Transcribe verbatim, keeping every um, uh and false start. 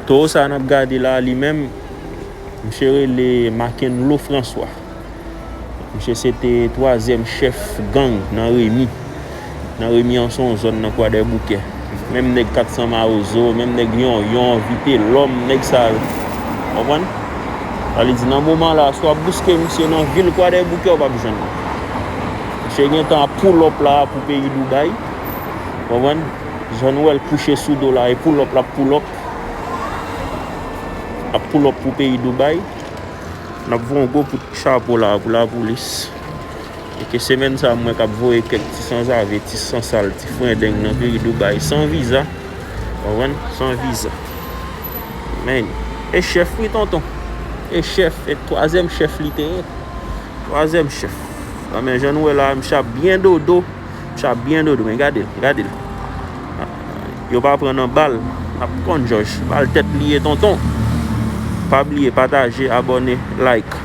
Towo sa n ap gade la, li menm, misye rele Makenlo François. Misye se te twazyèm chèf gang nan Remi. Nan Remi an se yon zòn nan Kwadèboukè. Menm nèg kat san Mawozo, menm nèg Yonyon, Vitelòm, nèg sa yo. Konprann? Sa vle di nan moman la, si w ap bouske misye nan vil Kwadèboukè, w p ap jwenn li. Misye gentan ap pull up la pou peyi Dubai. Konprann? Jan nou wè l kouche sou do la, e pull up l ap pull up. Ap pull up pou peyi Dubai. N ap voye yon gwo kout chapo la pou lapolis. E ke semèn sa, mwen k ap voye kèk ti sanzave, ti sansal, ti frendeng nan peyi Dubai san viza. Konprann? San viza. Men, e chèf wi, tonton. E chèf, e twazyèm chèf li te ye. Twazyèm chèf. Nan men jan nou wè la, misye ap byen dodo. Misye ap byen dodo, men gade l, gade l. Yo pa pran nan bal. N ap konn jòj. Bal tèt li ye, tonton. Pa bliye pataje, abòne, like.